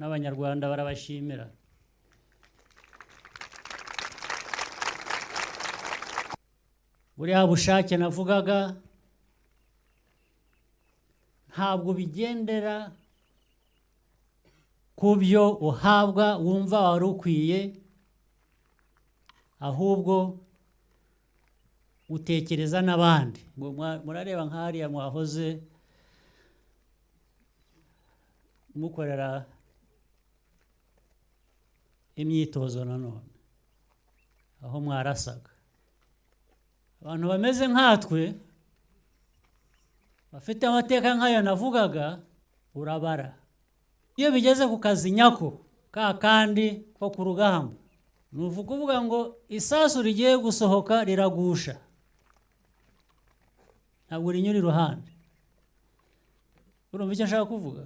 N'Abanyarwanda barabashimira. Buriya bushake navugaga ntabwo bigendera ku byo uhabwa wumva wari ukwiye, ahubwo utekereza n'abandi. Ngo murareba nk'hariya mwahoze mukorera imyitozo nanone aho mwarasaga, abantu bameze nkatwe bafite amateka nk'ayo navugaga, urabara. Iyo bigeze ku kazi nyako ka kandi ko ku rugamba, ni ukuvuga ngo isasu rigiye gusohoka riragusha, ntabwo rinyura iruhande. Urumva icyo nshaka kuvuga?